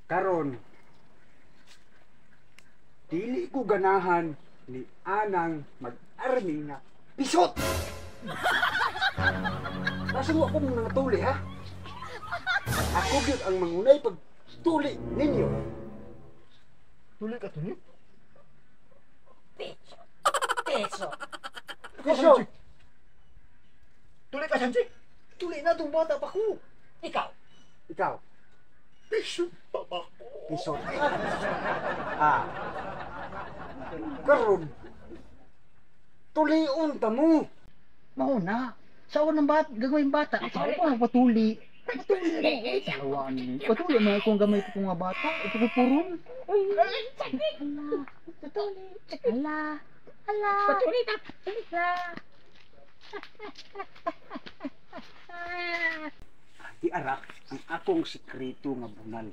Karon, dili ko ganahan ni anang mag-army nga pisot. Nasa mo akong mga tuli, ha? Ako gyud ang mangunay pag tuli ninyo. Tuli ka, tuli? Piso. Piso. Piso! Tuli ka, Sanji! Tuli na itong bata pa ko! Ikaw. Ikaw, Piso pa ba ko? Pisot. Ah. Karon, tulion ta mo. Mao na. Sa ng bat, gagawin bata. Sa pa patuli. Patuli. Sawan. Patuli man akong gamay ko nga bata. Ipupuron. Patuli. Ala. Ala. Patuli na. Ala. Di arak ang akong sikreto nga bunal.